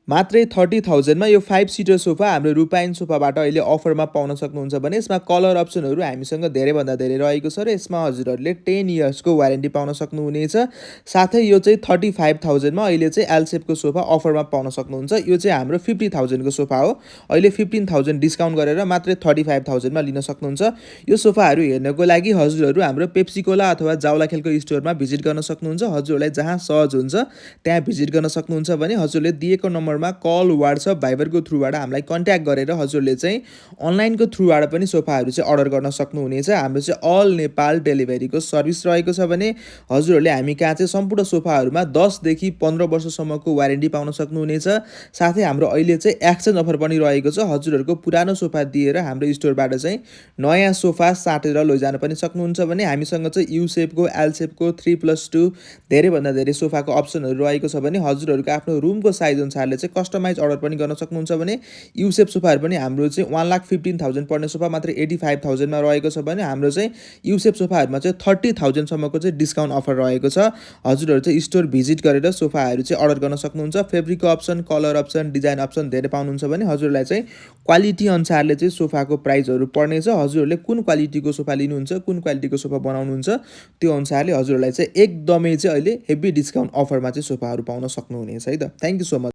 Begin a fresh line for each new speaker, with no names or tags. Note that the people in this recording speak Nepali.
मात्रै 30,000 मा यो 5 सिटर सोफा हाम्रो रुपाइन सोफाबाट अहिले अफरमा पाउन सक्नुहुन्छ भने यसमा कलर अप्सनहरू हामीसँग धेरैभन्दा धेरै रहेको छ र यसमा हजुरहरूले 10 इयर्सको वारेन्टी पाउन सक्नुहुनेछ। साथै यो चाहिँ 35,000 मा अहिले चाहिँ एल सेपको सोफा अफरमा पाउन सक्नुहुन्छ। यो चाहिँ हाम्रो 50,000 को सोफा हो। अहिले 15,000 डिस्काउन्ट गरेर मात्रै 35,000 मा लिन सक्नुहुन्छ। यो सोफाहरू हेर्नको लागि हजुरहरू हाम्रो पेप्सी कोला अथवा जावलाखेलको स्टोरमा भिजिट गर्न सक्नुहुन्छ। हजुरहरूलाई जहाँ सहज हुन्छ त्यहाँ भिजिट गर्न सक्नुहुन्छ भने हजुरले दिएको नम्बरमा कल, व्हाट्सएप, भाइबरको थ्रुबाट हामीलाई कन्ट्याक्ट गरेर हजुरले चाहिँ अनलाइनको थ्रुबाट पनि सोफाहरू चाहिँ अर्डर गर्न सक्नुहुनेछ। हाम्रो चाहिँ अल नेपाल डेलिभरीको सर्भिस रहेको छ भने हजुरहरूले हामी कहाँ चाहिँ सम्पूर्ण सोफाहरूमा 10 देखि 15 वर्षसम्मको वारेन्टी पाउन सक्नुहुनेछ। साथै हाम्रो अहिले चाहिँ एक्सचेन्ज अफर पनि रहेको छ। हजुरहरूको पुरानो सोफा दिएर हाम्रो स्टोरबाट चाहिँ नयाँ सोफा साटेर लैजान पनि सक्नुहुन्छ भने हामीसँग चाहिँ यू सेपको, एल सेपको, 3+2 धेरैभन्दा धेरै सोफाको अप्सनहरू रहेको छ भने हजुरहरूको आफ्नो रुमको साइज अनुसारले चाहिँ कस्टमाइज अर्डर पनि गर्न सक्नुहुन्छ भने यू सेप सोफाहरू पनि हाम्रो चाहिँ 1,15,000 पर्ने सोफा मात्र 85,000 मा रहेको छ भने हाम्रो चाहिँ यू सेप सोफाहरूमा चाहिँ 30,000 सम्मको चाहिँ डिस्काउन्ट अफर रहेको छ। हजुरहरू चाहिँ स्टोर भिजिट गरेर सोफाहरू चाहिँ अर्डर गर्न सक्नुहुन्छ। फेब्रिकको option, colour option, design option धेरै पाउनुहुन्छ भने हजुरलाई चाहिँ क्वालिटी अनुसारले चाहिँ सोफाको प्राइसहरू पर्नेछ। हजुरहरूले कुन क्वालिटीको सोफा लिनुहुन्छ, कुन क्वालिटीको सोफा बनाउनुहुन्छ त्यो अनुसारले हजुरहरूलाई चाहिँ एकदमै चाहिँ अहिले हेभी डिस्काउन्ट अफरमा चाहिँ सोफाहरू पाउन सक्नुहुनेछ है त। Thank you so much.